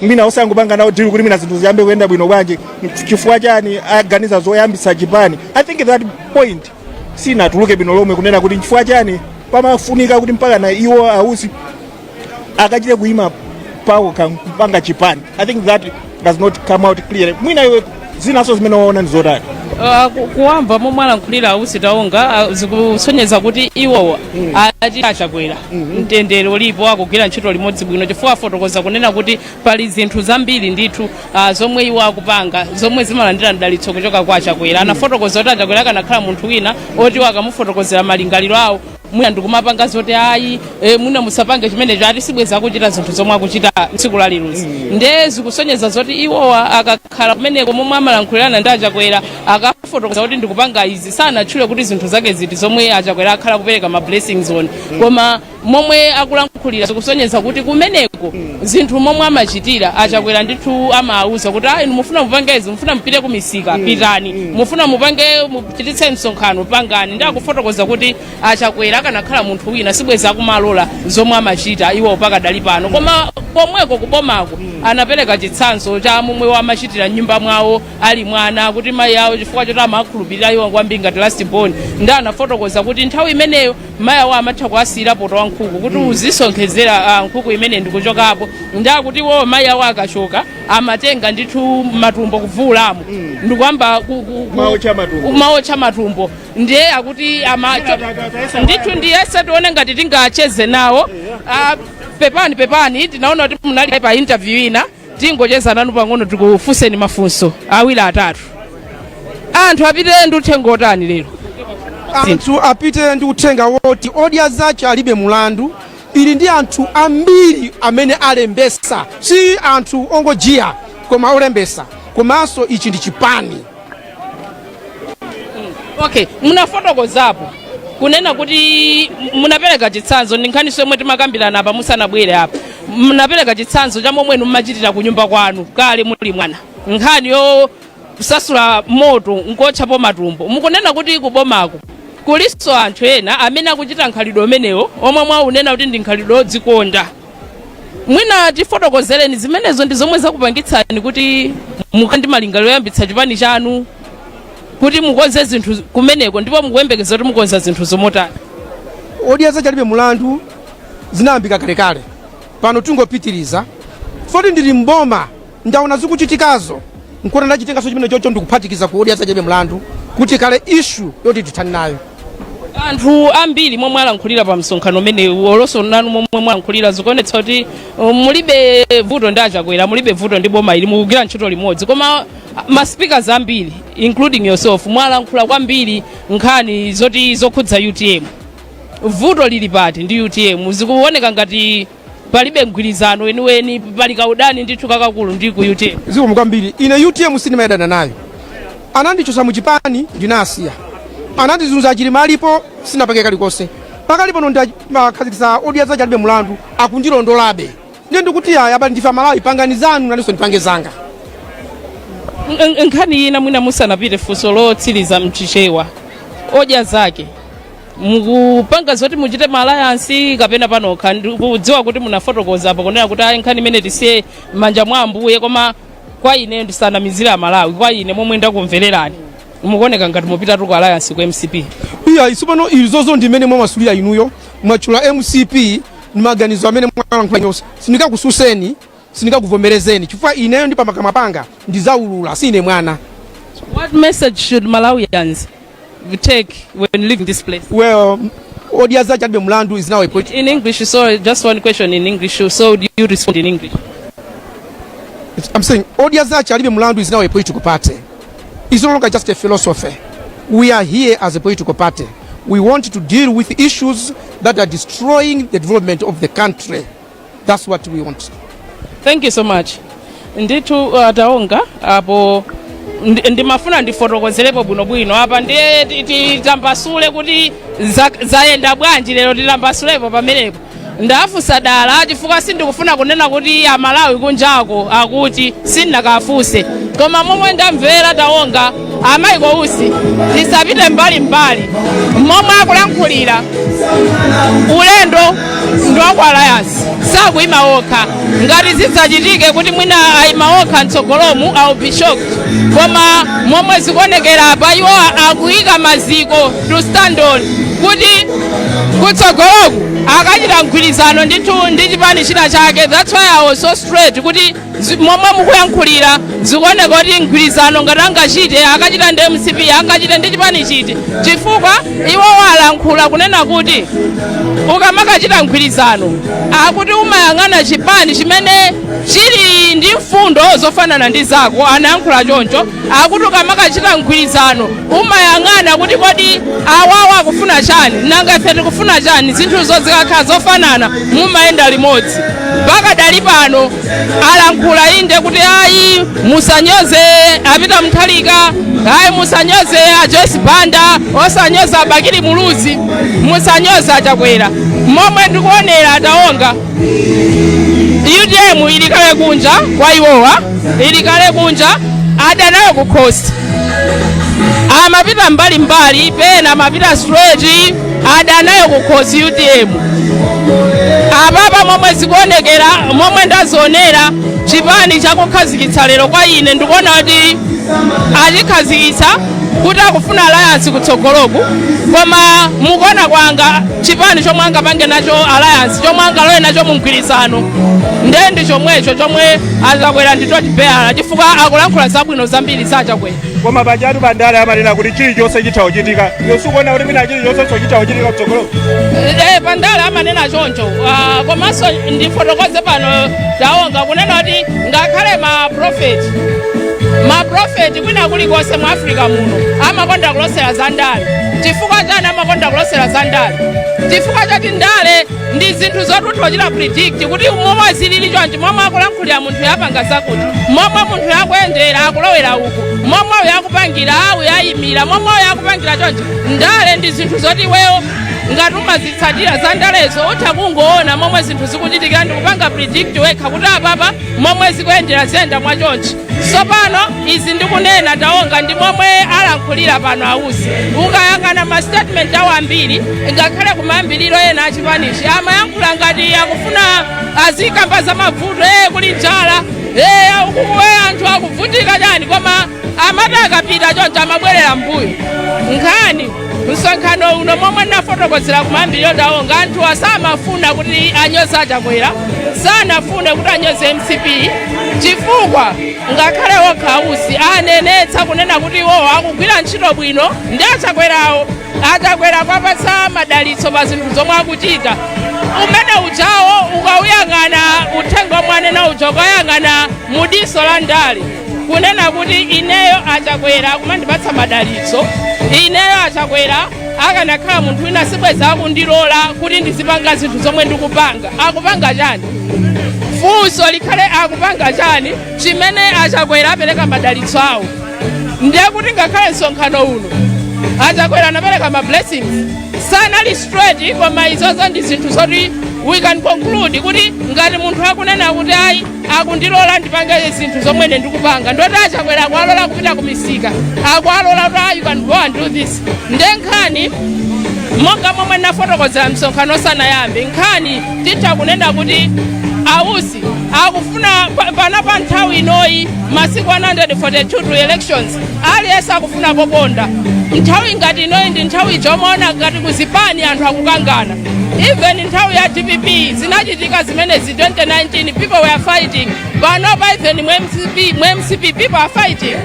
Mwina osangopanga nawo deal kuti mwina zinthu ziyambe kuyenda bwino bwanji? Chifukwa chani aganiza zoyambitsa chipani? I think that point sinatuluke bwino lomwe, kunena kuti chifukwa chani pamafunika kuti mpaka na iwo a Usi akachite kuima pawo kupanga chipani. I think that does not come out clearly. Mwina iwe zinaso zimene waona ndi zotani? Kuwamva momwe alankhulira a Usi, Taonga, zikusonyeza kuti iwowa ati achakwera mtendere ulipo, akugwira ntchito limodzi bwino, chifukwa afotokoza kunena kuti pali zinthu zambiri ndithu zomwe iwo akupanga zomwe zimalandira mdalitso kuchoka kwa Achakwera. Anafotokoza kuti Achakwera akanakhala munthu wina oti akamufotokozera malingaliro awo, mwina ndikumapanga zoti ayi, mwina musapange chimenecho, ati sibweza akuchita zinthu zomwe akuchita tsiku la lerozi. Nde zikusonyeza zoti iwowa akakhala kumeneko, momwe amalankhulirana ndi Achakwera, akafotokoza kuti ndikupanga izi, sanatchule kuti zinthu zake ziti zomwe Achakwera akhala kupereka ma blessings on, koma momwe akulankhulira zikusonyeza kuti kumeneko zinthu momwe amachitira Achakwera ndithu amawuza kuti ayi, mufuna mupange izi, mufuna mupite kumisika, pitani, mufuna mupange, muchititse msonkhano, pangani. Ndi akufotokoza kuti Achakwera akanakhala munthu wina sibweza akumalola zomwe amachita iwo pakadali pano. Koma komweko kubomako anapereka chitsanzo cha momwe wamachitira m'nyumba mwawo ali mwana, kuti mayi awo, chifukwa choti amakhulupirira iwo kwambiri ngati last born, ndi anafotokoza kuti nthawi imeneyo mayi awo amatha kuasiyira poto wa nkhuku kuti uzisonkhezera nkhuku imene ndikuchokapo. Ndi akuti iwowo mayi awo akachoka amatenga ndithu matumbo kuvulamo ndikuyamba Maotcha matumbo. Maotcha matumbo. Ndiye akuti ama ndithu ndiyese tione ngati tingacheze nawo. Pepani, pepani, tinaona kuti munali pa interview ina, tingocheza nanu pang'ono, tikufunseni mafunso awiri atatu. Anthu apite ndi uthenga otani lero? Anthu apite ndi uthenga woti Odya Zake Alibe Mulandu ili ndi anthu ambiri amene alembesa, si anthu ongojiya koma olembesa, komanso ichi ndi chipani. Okay, munafotokozapo kunena kuti munapereka chitsanzo ndi nkhaniso yomwe timakambirana apa musanabwere apa. Munapereka chitsanzo cha momwe mumachitira ku nyumba kwanu kale muli mwana, nkhani yo kusasula moto nkotchapo matumbo. Mukunena kuti kubomako kulinso anthu ena amene akuchita nkhalidwe umenewo omwe mwaunena kuti ndi nkhalidwe odzikonda. Mwina tifotokozereni zimenezo ndi zomwe zakupangitsani kuti mukhale ndi malingaliro oyambitsa chipani chanu kuti mukonze zinthu kumeneko, ndipo mukuyembekeza kuti mukonza zinthu zomotani? Odya Zake Alibe Mulandu zinayambika kalekale, pano tingopitiriza. Foti ndili mboma, ndaona zikuchitikazo, nkuona ndachitenganso chimene chocho ndikuphatikiza ku Odya Zake Alibe Mulandu kuti kale issue yoti tithani nayo. Anthu ambiri momwe alankhulira pa msonkhano umenewu, olonso nanu momwe mwalankhulira, zikuonetsa kuti mulibe vuto ndi Achakwera, mulibe vuto ndi boma ili, mukugwira ntchito limodzi. Koma ma speakers ambiri, including yourself, mwalankhula kwambiri nkhani zoti zokhudza UTM. Vuto lili pati ndi UTM? Zikuoneka ngati palibe mgwirizano weniweni, pali kaudani ndithu kakakulu ndi ku UTM. Zikomo kwambiri. Ine UTM sindimayadana nayo. Anandichosa muchipani, ndinasiya. Anandizunza Achilima alipo, sinapange kalikonse. Pakali pano ndakhazikitsa Odya Zake Alibe Mulandu, akundilondolabe. Ndiye ndikuti aya abali, ndife Amalawi, pangani zanu, nanenso ndipange zanga. Nkhani ina mwina musanapite, funso lotsiriza mchichewa: Odya Zake mukupanga zoti muchite ma alliance kapena panokha? Ndikudziwa kuti munafotokoza apo kunena kuti ayi, nkhani imene tisiye m'manja mwa Ambuye, koma kwa ine, ndisanamizire Amalawi, kwa ine momwe ndakumvererani, mukuoneka ngati mupitatu ku alliance ku MCP. Iya, isopano izozo ndi mmene mwamasulira inuyo, mwatchula MCP ndi maganizo amene mwalankhula nyonse. Sindikakususeni, sindikakuvomerezeni, chifukwa ineyo ndi pakamwa panga ndizaulula, sine mwana. What message should Malawians take when leaving this place? Well, Odya Zake Alibe Mulandu is now a political In English, sorry, just one question in English. So do you respond in English? I'm saying Odya Zake Alibe Mulandu is now a political party. It's no longer just a philosophy. We are here as a political party. We want to deal with issues that are destroying the development of the country. That's what we want. Thank you so much ndithu. Taonga apo ndimafuna ndifotokozerepo bwinobwino apa, ndiye titambasule kuti zayenda bwanji lero. Titambasulepo pamenepo. Ndafunsa dala chifukwa sindikufuna kunena kuti Amalawi kunjako akuti sindinakafunse, koma momwe ndamvera Taonga, a Michael Usi, tisapite mbalimbali, momwe akulankhulira, ulendo ndi wa ku alliance. Sakuyima okha. Ngati zidzachitike kuti mwina ayima okha mtsogolomu, I will be shocked. Koma momwe zikuonekera apa, iwo akuyika maziko to stand on kuti kutsogoloku akachita mgwirizano ndithu ndi chipani china chake. That's why I was so straight kuti momwe mukuyankhulira zikuoneka kuti mgwirizano ngati angachite, akachita ndi MCP, angachite ndi chipani chiti? Chifukwa iwo alankhula kunena kuti ukamakachita mgwirizano, akuti umayang'ana chipani chimene chili ndi mfundo zofanana ndi zako. Anayankhula choncho, akuti ukamakachita mgwirizano umayang'ana kuti kodi awawa akufuna chani, nanga ife tikufuna chani? Zinthuzo zikakhala zofanana, mumayenda limodzi. Pakadali pano alankhula inde kuti ayi, musanyoze a Peter Mutharika, ayi, musanyoze a Joyce Banda, osanyoza Bakili Muluzi, musanyoze Achakwera. Momwe ndikuonera, ataonga UTM ili kale kunja kwa iwowa, ili kale kunja, adanayo kukhosi, amapita mbalimbali, pena amapita straight, adanayo kukhosi UTM. Apapa momwe zikuonekera, momwe ndazionera, chipani chakukhazikitsa lero, kwa ine ndikuona kuti achikhazikitsa kuti akufuna alliance kutsogoloku. Koma mukuona kwanga, chipani chomwe angapange nacho alliance, chomwe angalowe nacho mu mgwirizano, nde ndi chomwecho chomwe Achakwera ndi torchbearer, chifukwa akulankhula zabwino zambiri za Achakwera. Koma pajatu pandale amanena kuti chilichonse chitha kuchitika. Iwe sukuona kuti mwina chilichonse chitha kuchitika kutsogolo? Pandale amanena choncho. Komanso ndifotokoze pano, taonga kunena kuti ngakhale ma prophet kwina kulikonse mu Africa muno amakonda kulosera za ndale. Chifukwa chani amakonda kulosera za ndale? Chifukwa choti ndale ndi zinthu zoti utha predict kuti momwe zilili chonchi, momwe akulankhulira munthu yapanga zakuti, momwe munthu yakuyendera akulowera uku, momwe uyu akupangira, awu yayimira, momwe uyu akupangira chonchi. Ndale ndi zinthu zoti iweyo ngati umazitsatira za ndalezo, utha kungoona momwe zinthu zikuchitikira ndi kupanga predict wekha kuti apapa momwe zikuyendera ziyenda mwachonchi. Tsopano izi ndikunena, taonga, ndi momwe alankhulira pano Ausi. Ukayang'ana ma statement awo ambiri, ngakhale kumayambiriro ena achipanichi, amayankhula ngati akufuna azikamba za mavuto, kuli njala, ukuku, anthu akuvutika chani, koma amati akapita choncho amabwerera mbuyo. Nkhani msonkhano uno, momwe nafotokozera kumayambiriro, taonga, anthu asamafuna kuti anyoze Achakwera, sanafune kuti anyoze MCP, chifukwa ngakhale okha Ausi anenetsa kunena kuti iwowo akugwira ntchito bwino ndi Achakwerawo, Achakwera kwapatsa madalitso pa zinthu zomwe akuchita. Umene ujawo ukawuyang'ana uthenga omwe anena uja, ukayang'ana mudiso la ndale, kunena kuti ineyo Achakwera akumandipatsa madalitso, ineyo Achakwera akanakhala munthu wina sibweza akundilola kuti ndizipanga zinthu zomwe ndikupanga. Akupanga chani? Funso likhale, akupanga chani chimene Achakwera apereka madalitso awo? Ndiye kuti ngakhale msonkhano uno Achakwera anapereka ma blessings, sanali straight, koma izozo ndi zinthu zoti we can conclude kuti ngati munthu akunena kuti ayi, akundilola ndipange zinthu zomwe ine ndikupanga, ndoti Achakwera akualola kupita kumisika, akualola kuti ah, you can go and do this. Nde nkhani, monga momwe nafotokozera msonkhano osanayambe, nkhani titha kunena kuti Ausi akufuna pana pa nthawi inoyi, masiku 142 to elections, aliyense akufuna poponda. Nthawi ngati inoyi ndi nthawi chomaona ngati kuzipani anthu akukangana. Even nthawi ya DPP zinachitika zimenezi 2019, people were fighting. Panopa even mu MCP, mu MCP people are fighting.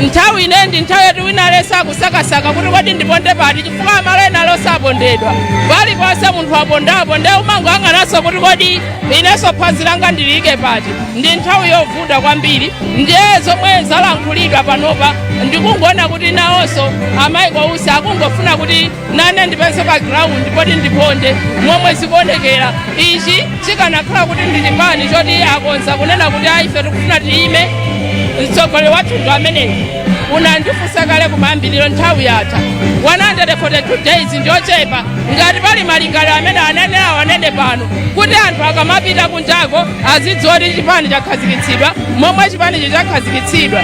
Nthawi inoyi ndi nthawi yoti wina aliyense akusakasaka kuti kodi ndiponde pati, chifukwa malo ena alosapondedwa, paliponse munthu apondapo, nde umangoyang'ananso kuti kodi inenso phazi langa ndiliyike pati? Ndi nthawi yovuta kwambiri. Ndiye zomwe zalankhulidwa panopa, ndikungoona kuti nawonso a Michael Usi akungofuna kuti nane ndipeze pa ground poti ndiponde. Momwe zikuonekera, ichi chikanakhala kuti ndi chipani choti akonza kunena kuti ayi, ife tikufuna tiyime, mtsogoleri wathu ndi ameneyi. Unandifunsa kale kumayambiriro, nthawi yatha, 142 days ndiochepa. Ngati pali malingaliro amene anenewo, anene pano kuti anthu akamapita kunjako azidziwa kuti chipani chakhazikitsidwa. Momwe chipanichi chakhazikitsidwa,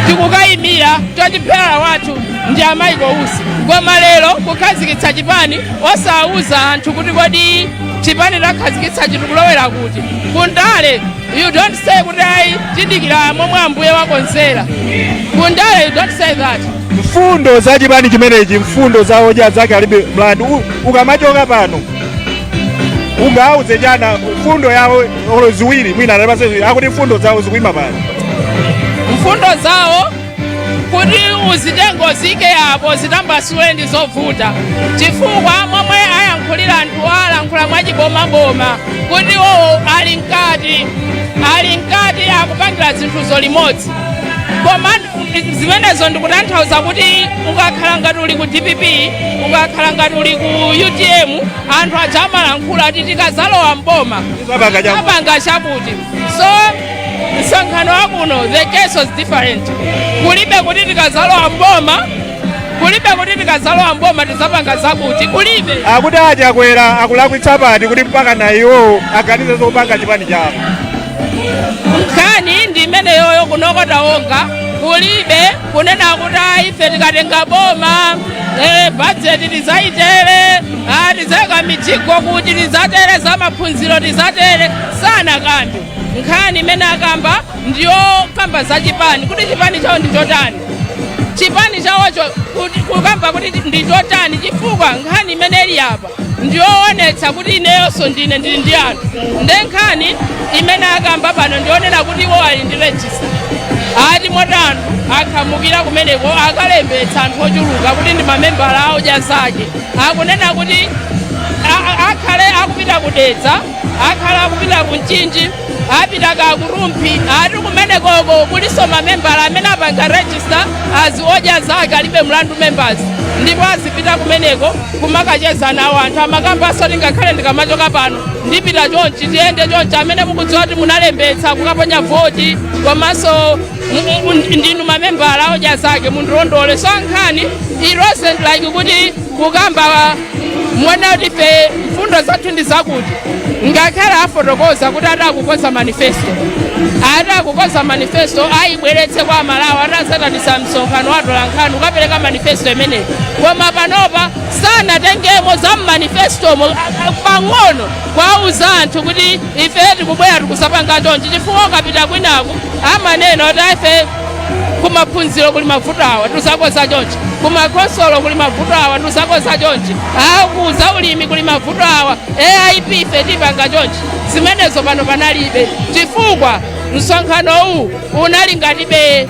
tikukayimira torchbearer wathu ndi a Michael Usi. Koma lero kukhazikitsa chipani osawuza anthu kuti kodi Chipani takhazikitsa chitikulowera kuti kundale you don't say kuti ayi, tidikira momwe Ambuye wakonzera. Kundale you don't say that. Mfundo za chipani chimenechi, mfundo za Odya Zake Alibe Mlandu, ukamachoka pano ungauze chana mfundo yawo, olo ziwiri mwina anapase akuti mfundo zawo zikuyima pano? Mfundo zawo kuti uzitengo zike apo zitambasule ndi zovuta, chifukwa momwe ayankhulira anthu alankhula mwachibomaboma kuti owo ali mkati akupangira zinthuzo limodzi. Koma zimenezo ndikutanthauza kuti ukakhala ngati uli ku DPP, ukakhala ngati uli ku UTM, anthu aja amalankhula kuti tikazalowa mboma Tizapanga chakuti. Apanga chakuti. So msonkhano wakuno, the case was different. Kulibe kuti tikazalowa mboma, kulibe kuti tikazalowa mboma tizapanga zakuti, kulibe. Akuti aChakwera akulakwitsa pati kuti mpaka na iwowo aganize zopanga chipani chawo? Nkhani ndi imeneyoyo. Kunoko tawonga kulibe kunena kuti ayi, ife tikatenga boma, bajeti tizayitere, tizayika mijigo kuti tizatere, za maphunziro tizatere, sanakambe. Nkhani imene akamba ndiyo kamba za chipani, kuti chipani chawo ndi chotani, chipani chawocho kukamba kuti ndi chotani, chifukwa nkhani imene ili apa ndiyoonetsa kuti ineyonso ndine ndili ndi anthu. Nde nkhani imene akamba pano ndionena kuti iwo ali ndi register, ati moti anthu akhamukira kumeneko, akalembetsa anthu ochuluka kuti ndi mamembala a Odya Zake. Akunena kuti akhale akupita kuDedza, akhale akupita ku Mchinji, apita kakuRumphi, ati kumenekoko kuliso mamembala amene apanga register as Odya Zake Alibe Mlandu members, ndipo azipita kumeneko kumakacheza nawo anthu. Amakambanso ngakhale ndikamachoka pano ndipita chonchi, tiyende chonchi, amene mukudziwa kuti munalembetsa kukaponya voti komanso ndinu mamembala a Odya Zake, mundilondole. So nkhani it wasn't like kuti kukamba mwona kuti ife mfundo zathu ndi zakuti. Ngakhale afotokoza kuti atakukonza manifesto, atakukonza manifesto ayibweretse kwa Malawi atasatanisa msonkhano watola nkhani ukapereka manifesto imeneyi, koma panopa sanatengemo za mmanifestomo pang'ono kwauza anthu kuti ife tikubwera tikusapanga chonchi, chifukwa ukapita kwinaku amanena kuti ife kumaphunziro kuli mavuto awa, tizakonza chonchi, kumakhonsolo kuli mavuto awa, tizakonza chonchi, akuza ulimi kuli mavuto awa, AIP ife tipanga chonchi. Zimenezo pano panalibe, chifukwa msonkhano uwu unali ngatibe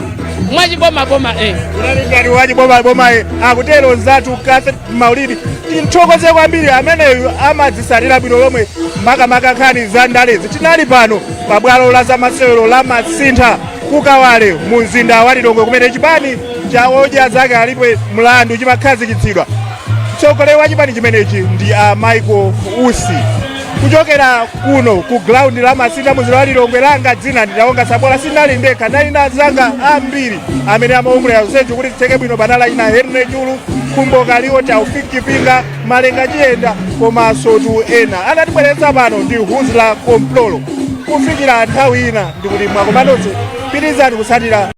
mwachibomaboma. Unali ngati wachibomaboma, akutero nzathu Catherine Maulidi. Tinthokoze kwambiri ameneyu, amadzisatira bwino lomwe makamaka nkhani za ndalezi. Tinali pano pabwalo la zamasewero la Masintha kuKawale mu mzinda wa Lilongwe, kumene chipani cha Odya Zake Alibe Mlandu chimakhazikitsidwa. Mtsogoleri wa chipani chimenechi ndi a Michael Usi. Kuchokera kuno ku ground la Masintha, mzinda wa Lilongwe, langa dzina nditaonga Sabola. Sindali ndekha, ndali ndi anzanga ambiri amene amaongolera zonsezo kuti zitheke bwino. Panali ina Henry Chulu, Khumbo Kaliwo, Taufik Chipinga, Malenga Chiyenda komanso tu ena. Anatibweretsa pano ndi Huzla Komplolo. Kufikira nthawi ina, ndikuti mwakomanonse, pitirizani kutsatira.